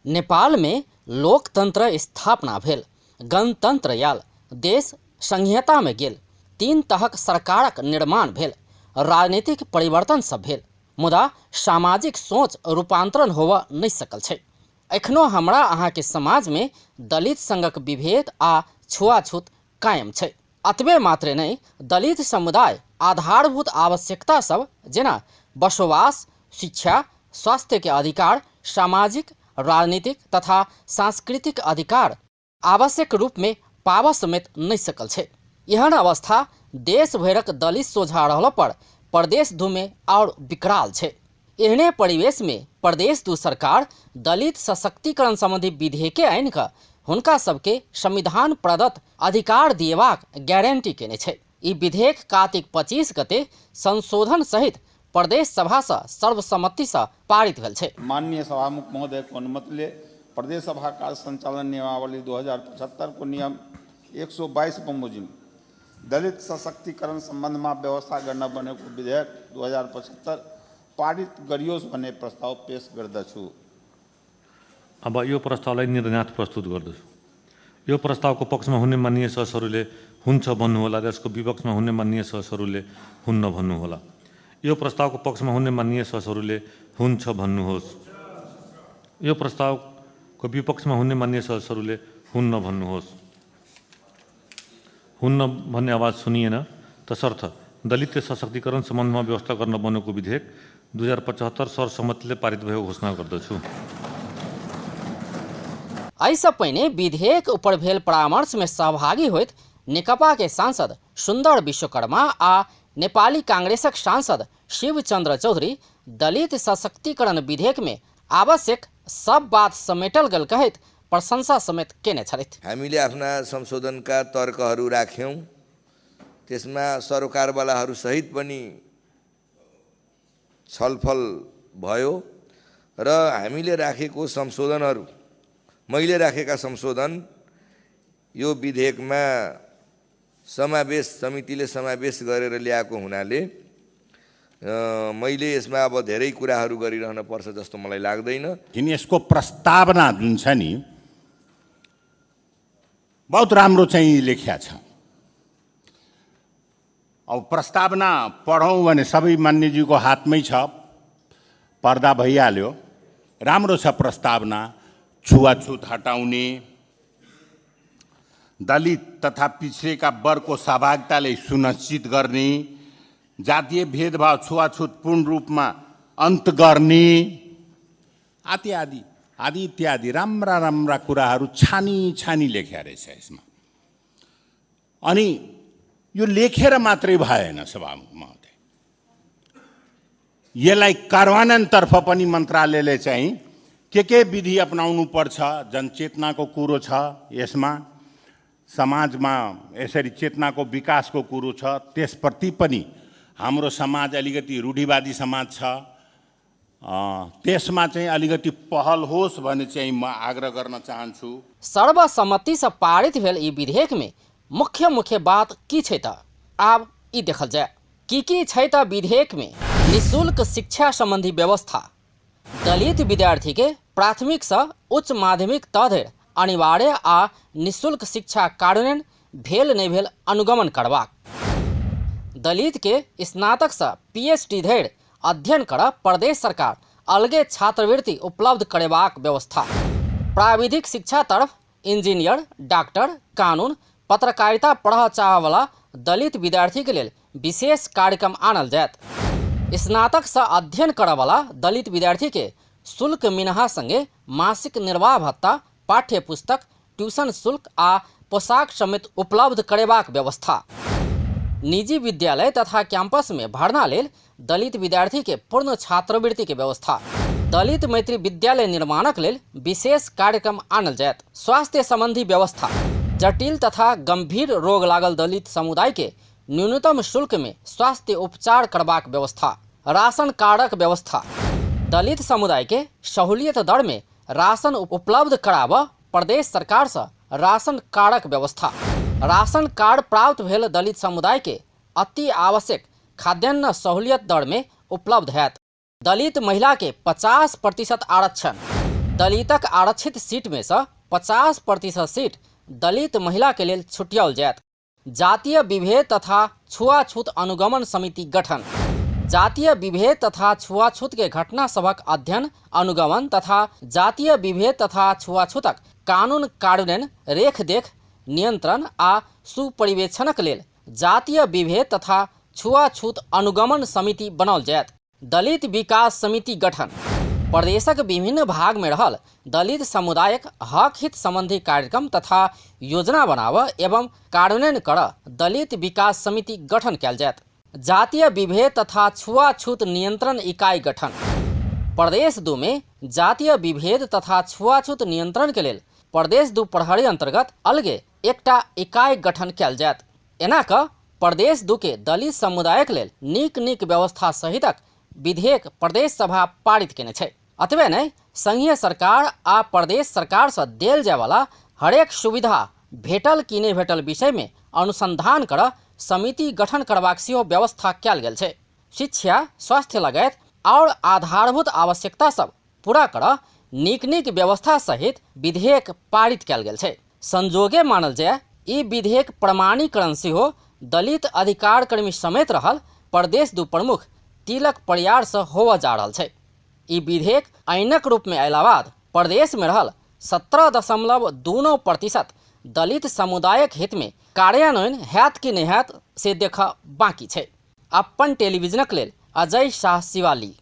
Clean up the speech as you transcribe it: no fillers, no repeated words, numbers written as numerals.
नेपालमे लोकतंत्र स्थापना भेल, गणतंत्र आयल, देश संघीयतामे गेल, तीन तहक सरकारक निर्माण भेल, राजनीतिक परिवर्तन सब भेल, मुदा सामाजिक सोच रूपांतरण होबऽ नहि सकल छै। एखनो हमरा अहाँके समाजमे दलित संगक विभेद आ छुआछूत कायम छै। अतबे मात्रे नहि, दलित समुदाय आधारभूत आवश्यकता सब जेना बसोवास, शिक्षा, स्वास्थ्यके अधिकार, सामाजिक, राजनीतिक तथा सांस्कृतिक अधिकार आवश्यक रूपमे पाबऽ समेत नहि सकल छै। एहन अवस्था देश भरिक दलित सोझा रहलो पर प्रदेश दूमे आओर विकराल छै। एहने परिवेशमे प्रदेश दू सरकार दलित सशक्तिकरण सम्बन्धी विधेयके आनि कऽ हुनका सबके संविधान प्रदत्त अधिकार दिएबाक गारंटी केने छै। ई विधेयक कातिक 25 गते संशोधन सहित प्रदेश सभासँ सर्वसम्मतिसँ पारित भेल छै। माननीय सभामुख महोदयको अनुमतिले प्रदेश सभा कार्य सञ्चालन नियमावली 2075 को नियम 122 बमोजिम दलित सशक्तिकरण सम्बन्धमा व्यवस्था गर्न बनेको विधेयक 2075 पारित गरियोस् भन्ने प्रस्ताव पेश गर्दछु। अब यो प्रस्तावलाई निर्णयार्थ प्रस्तुत गर्दछु। यो प्रस्तावको पक्षमा हुने माननीय सदस्यहरूले हुन्छ भन्नुहोला र यसको विपक्षमा हुने माननीय सदस्यहरूले हुन्न भन्नुहोला। यो प्रस्तावको पक्षमा हुने माननीय सदस्यहरूले हुन्छ भन्नुहोस्। यो प्रस्तावको विपक्षमा हुने माननीय सदस्यहरूले हुन्न भन्नुहोस्। हुन्न भन्ने आवाज सुनिएन। तसर्थ दलित सशक्तिकरण सम्बन्धमा व्यवस्था गर्न बनेको विधेयक 2075 सर्वसम्मतिले पारित भएको घोषणा गर्दछु। एहिसँ पहिने विधेयक ऊपर भेल परामर्शमे सहभागी होइत नेकपा के सांसद सुन्दर विश्वकर्मा आ नेपाली कांग्रेसक सांसद शिवचंद्र चौधरी दलित सशक्तिकरण विधेयक में आवश्यक सब बात समेटल गेल कहैत प्रशंसा समेत केने छलथि। हामीले आफ्ना संशोधनका तर्कहरू राख्यौँ, त्यसमा सरोकारवालाहरू सहित पनि छलफल भयो र हामीले राखेको संशोधनहरू, मैले राखेका संशोधन यो विधेयकमा समावेश समितिले समावेश गरेर ल्याएको हुनाले मैले यसमा अब धेरै कुराहरू गरिरहन पर्छ जस्तो मलाई लाग्दैन। किन यसको प्रस्तावना जुन छ नि बहुत राम्रो चाहिँ लेखिया छ। अब प्रस्तावना पढौँ भने सबै मान्यज्यूको हातमै छ, पर्दा भइहाल्यो। राम्रो छ प्रस्तावना। छुवाछुत हटाउने, दलित तथा पिछडेका वर्गको सहभागितालाई सुनिश्चित गर्ने, जातीय भेदभाव छुवाछुत पूर्ण रूपमा अन्त गर्ने आदि आदि आदि इत्यादि राम्रा राम्रा कुराहरू छानी छानी लेख्या रहेछ यसमा। अनि यो लेखेर मात्रै भएन सभामुख महोदय, यसलाई कार्यान्वयनतर्फ पनि मन्त्रालयले चाहिँ के विधि अपनाउनु पर्छ, जनचेतनाको कुरो छ यसमा, समाजमा यसरी चेतनाको विकासको कुरो छ, त्यसप्रति पनि हाम्रो समाज अलिकति रूढिवादी समाज छ, त्यसमा चाहिँ अलिकति पहल होस् भन्ने चाहिँ म आग्रह गर्न चाहन्छु। सर्वसम्मतिसँ पारित भेल ई विधेयकमे मुख्य मुख्य बात की छै त आब ई देखल जाय। की छै त विधेयकमे निःशुल्क शिक्षा सम्बन्धी व्यवस्था, दलित विद्यार्थी के प्राथमिक सँ उच्च माध्यमिक तह धरि अनिवार्य आ निःशुल्क शिक्षा कार्यान्वयन भेल नहि भेल अनुगमन करबाक, दलित के स्नातक सँ पीएचडी धरि अध्ययन कर प्रदेश सरकार अलगे छात्रवृत्ति उपलब्ध करेबाक व्यवस्था, प्राविधिक शिक्षा तरफ इंजीनियर, डॉक्टर, कानून, पत्रकारिता पढ़ चाहवला दलित विद्यार्थी के लेल विशेष कार्यक्रम आनल जायत, स्नातक सँ अध्ययन करऽवला दलित विद्यार्थी के शुल्क मिनहा संगे मासिक निर्वाह भत्ता, पाठ्य पुस्तक, ट्यूशन शुल्क आ पोशाक समेत उपलब्ध करेबाक व्यवस्था, निजी विद्यालय तथा कैंपस में भर्ना लेल दलित विद्यार्थी के पूर्ण छात्रवृत्ति के व्यवस्था, दलित मैत्री विद्यालय निर्माणक लेल विशेष कार्यक्रम आनल जायत, स्वास्थ्य संबंधी व्यवस्था, जटिल तथा गंभीर रोग लागल दलित समुदाय के न्यूनतम शुल्क में स्वास्थ्य उपचार करबाक व्यवस्था, राशन कार्डक व्यवस्था, दलित समुदाय के सहूलियत दर में राशन उपलब्ध कराबऽ प्रदेश सरकार सँ राशन कार्डक व्यवस्था, राशन कार्ड प्राप्त भेल दलित समुदाय के अति आवश्यक खाद्यान्न सहूलियत दर में उपलब्ध हैत, दलित महिला के 50% आरक्षण, दलितक आरक्षित सीटमे सँ 50% सीट दलित महिलाके लेल छुटियाओल जायत। जातीय विभेद तथा छुआछूत अनुगमन समिति गठन। जातीय विभेद तथा छुआछूत के घटना सभक अध्ययन, अनुगमन तथा जातीय विभेद तथा छुआछूतक कानून कार्यान्वयन, रेखदेख, नियंत्रण आ सुपरिवेक्षणक लेल जातीय विभेद तथा छुआछूत अनुगमन समिति बनाओल जायत। दलित विकास समिति गठन। प्रदेशक विभिन्न भाग में रहल दलित समुदायक हक हित संबंधी कार्यक्रम तथा योजना बनाव एवं कार्यान्वयन कर दलित विकास समिति गठन कयल जायत। जातीय विभेद तथा छुआछूत नियंत्रण इकाई गठन। प्रदेश 2 में जातीय विभेद तथा छुआछूत नियंत्रण के लेल प्रदेश 2 प्रहरी अंतर्गत अलगे एकटा इकाई गठन कयल जायत। एना क प्रदेश 2 के दलित समुदायक लेल नीक नीक व्यवस्था सहितक विधेयक प्रदेश सभा पारित केने छै। अतबे नहि, संघीय सरकार आ प्रदेश सरकार से देल जायवाला हरेक सुविधा भेटल कि नहि भेटल विषय में अनुसंधान कर समिति गठन करबाक सेहो व्यवस्था कयल गेल छै। शिक्षा, स्वास्थ्य लगायत और आधारभूत आवश्यकता सब पूरा कर नीक नीक व्यवस्था सहित विधेयक पारित कयल गेल छै। संजोगे मानल जाय ई विधेयक प्रमाणीकरण सेहो दलित अधिकार कर्मी समेत रहल प्रदेश 2 प्रमुख तिलक परियार से होवऽ जा रहल छै। ई विधेयक ऐनक रूप में अयला बाद प्रदेश में रहल 17.29% दलित समुदायक हित में कार्यान्वयन हैत कि नहि हैत से देखऽ बाकी छै। अपन टेलीविजनक लेल अजय शाह शिवाली।